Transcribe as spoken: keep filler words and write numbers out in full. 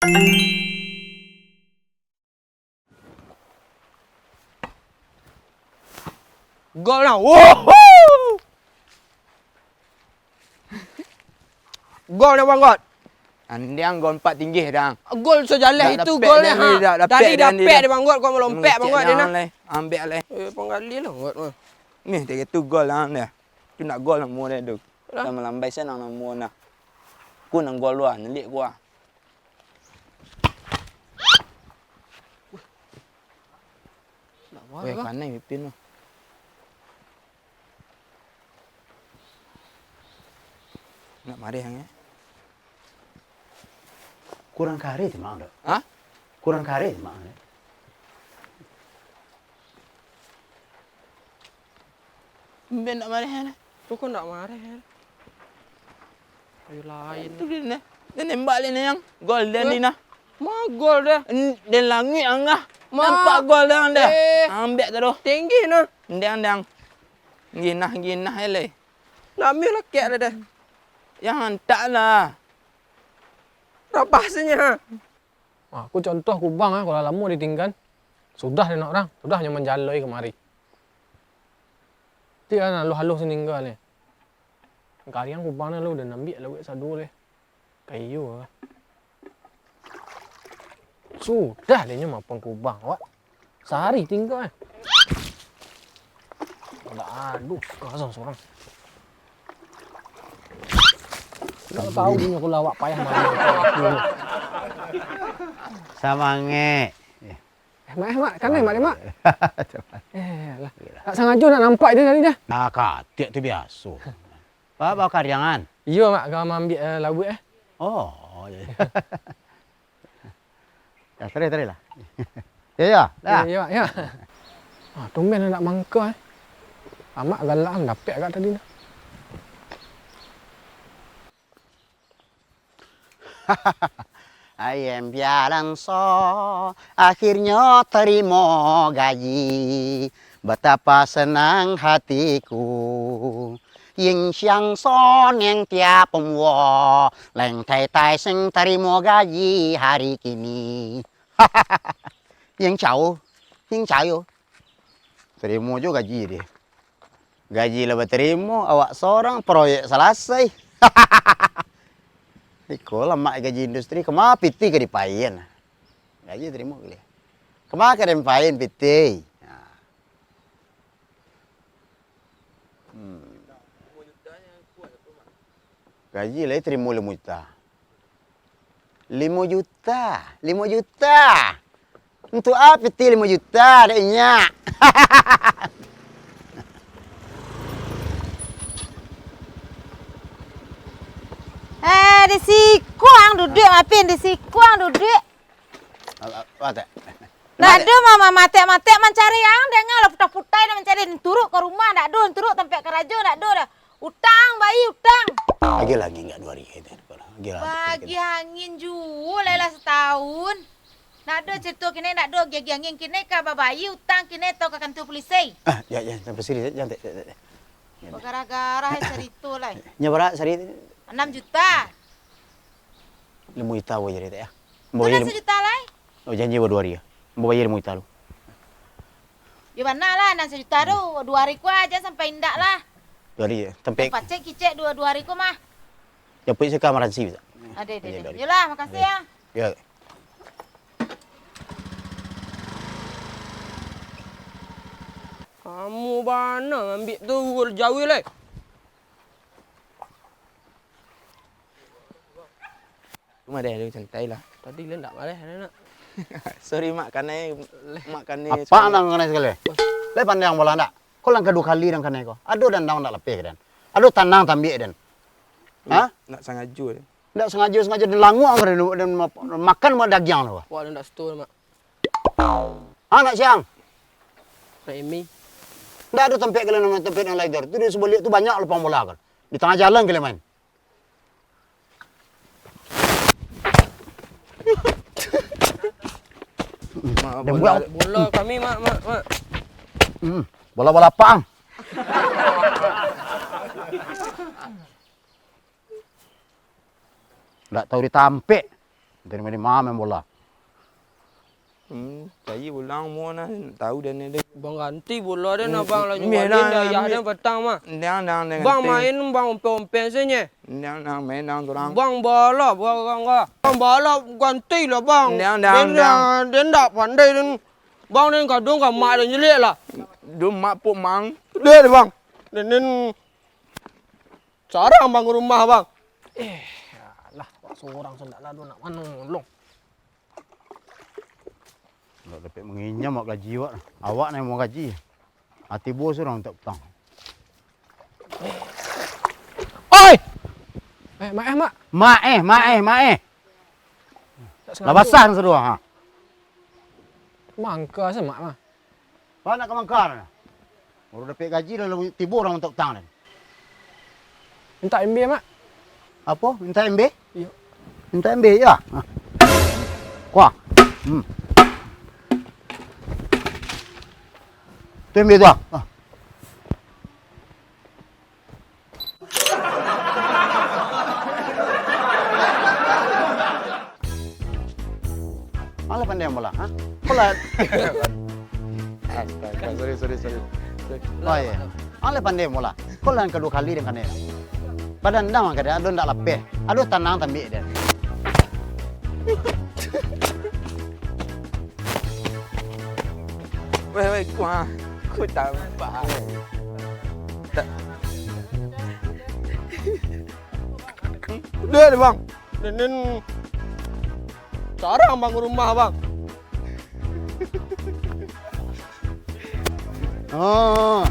Gol nah. Woho! Gol dah, Bang Got. Andiang gol empat tinggi, Dang. Gol sajalah itu gol dah, ha. Tadi dapek deh, Bang Got, kok melompek, Bang Got, dah, nah. Ambek alai. Eh, panggali lah, Bang Got, mah. Nih, tiga tu gol, Dang, dah. Tu nak gol namo dia tu. Lah. Dah malambai sanang namo nah. Ku nang gol lu ah, nelik ku ah. Weh, kanai Pipin tu. Nak mareh ang, eh? Kurang kareh tu, Mak, dok. Hah? Kurang kareh tu, Mak, dok. Mbe ndak mareh, eh? Tu kok ndak mareh, eh? Ayo lain. Tu dia, nah. Dia nembak dia, nah, yang gol dia, eh? Di nah. Ma gol dia? Dia langik angah. Ma. Nampak gol dia, dah. Eh. Ambek tu, doh. Tinggi, nah. Ndang, ndang. Ginah, ginah, eh, leh. Nak ambil lakek dia, dah. Yang antak lah. Rabah sinyo, ha. Ah, aku contoh kubang, ah, kalau lamo ditinggan, sudah dek urang, sudah nyo manjaloi kamari. Ti an aluh-aluh siningga leh. Kariang kubang nah lu, udah nambiak lawek sado leh. Kayo ah. Sudah deh nyo mapang kubang, awak. Sahari tingga, eh. Ndak, aduh, kasar surang. Ndak tahu inyo kalau awak payah malam itu. Samangek. Eh, Mak, eh, Mak, kanai, Mak, deh, Mak. Eh, lah. Ndak sangajo ndak nampak itu tadi dah. Nah, katik tu biaso. Ba, ba kariangan? Iyo, Mak, ka maambiak, eh, lauak, eh. Oh, iyo. Yo, tarik, tarik lah. Yo, yo, dah. Iyo, iyo, Mak, iyo. Ah, tumben ndak mangko, eh. Amak galak, dapek agak tadi tu. Ayam pialang so, akhirnyo tarimo gaji. Batapa sanang hatiku. Ying siang so neng tiap pemwo, leng tai tai sing tarimo gaji hari kini. Ying cao, ying cayo. Tarimo jo gaji deh. Gaji lah batarimo, awak sorang proyek salasai. Iko lah mak gaji industri, kama piti ka dipain. Gaji tarimo kali. Kama ka dipain piti. Nah. Hmm. Gaji lai tarimo limo juta. Limo juta, limo juta. Untuak apo ti limo juta, dek inyak? Eh, di siko ang duduak, Mapin, di siko ang duduak. Apo, apo, apo? Ndak ado, mama, matek-matek mancari ang, danga lah putai-putai dah mancari, turun ka rumah ndak ado, turun tampek karajo ndak ado dah. Utang, bayi utang. Agiah lah angin agak duo ari, kata. Agiah lah. Bagiah angin juo lai lah satahun. Ndak ado carito kini, ndak ado agiah-agiah angin kini, ka babayi utang kini atau ka kantua pulisi. Ah, jan, jan, sampai sini, jan, tek, tek, tek. Jan, tek. Bagara-gara carito lai. Nyo bara sari? Anam juta. Limo juta ambo jadi, tek, yo. Ambo bayia limo juta lai. Oh, janji ambo duo ari, yo. Ambo bayia limo juta lu. Yo bana lah, nan sajuta tu, duo ari ko aja sampai indak lah. Duo ari, yo. Tampek. Pacik kicek duo, duo ari ko mah. Japuik se ka Maransi bisa. Ade, ade, ade. Yo lah, makasih, yo. Yo. Kamu bana ngambiak tu jauah lai. Cuma deh, lu santai lah. Tadi lu ndak marah, nak. Sorry, Mak, kanai, Mak, kanai. Apak ndak kanai sakali? Lai pandai ang bola ndak? Ko lah kaduo kali den kanai ko. Ado dandang ndak lapeh den? Ado tanang tambiak den? Ha? Ndak sangajo den. Ndak sangajo-sangajo den languak ang den, den ma-, makan ma dagiang tu. Wah, den ndak setuju, Mak. Ha, nak siang? Nak imi. Ndak ado tampek kalian, tampek nan lain tu. Tu di sabaliak tu banyak lapang bola kan. Di tangah jalan kalian main. Mak, bola, bola kami, Mak, Mak, Mak. Hmm, bola-bola apak ang? Ndak tahu ditampek. Dari ma main bola? Hmm, cari bola mah nah, tahu dan ada. Bang ganti bola den, abang lah nyumbang den, ayah den patang mah. Ndang, ndang, ndang. Bang main, bang ompeng-ompeng sajo. Ndang, ndang, main ndang turang. Bang bala, bang, bang, bang. Bang bala ganti lah, bang. Ndang, ndang, den, ndang. Den ndak pandai den. Bang den kadung ka mak den jelek lah. Duh, mak pok mang. Deh, bang. Den, den sarang bang rumah, bang. Eh, alah, awak surang sajo ndak ado nak manolong. Ndak dapek manginyam awak gaji awak. Awak nan mau gaji. Ati bos surang tak utang. Oi! Eh, mak eh, mak. Mak eh, mak eh, mak eh. Tak sengaja. Lah basah nan sadua, ha. Mangka se mak mah. Baa nak ka mangka nah? Baru dapek gaji, lalu tibo urang mintak utang den. Mintak embe, Mak. Apo? Mintak embe? Iyo. Mintak embe, yo? Ah. Kuah. Hmm. Tu embe tu, ah. Ah. Alah pandai bola, ha? Bola. Astaga, sorry, sorry, sorry. Sorry. Oh, iyo. Alah pandai bola. Ko lah nan kaduo kali den kanai. Badan den mah kadang ado ndak lapeh. Ado tanang tambik den. Weh, weh, kuah. Ku tak nampak. Tak. Udah deh, Bang. Nenen sarang bang rumah, Bang. Oh.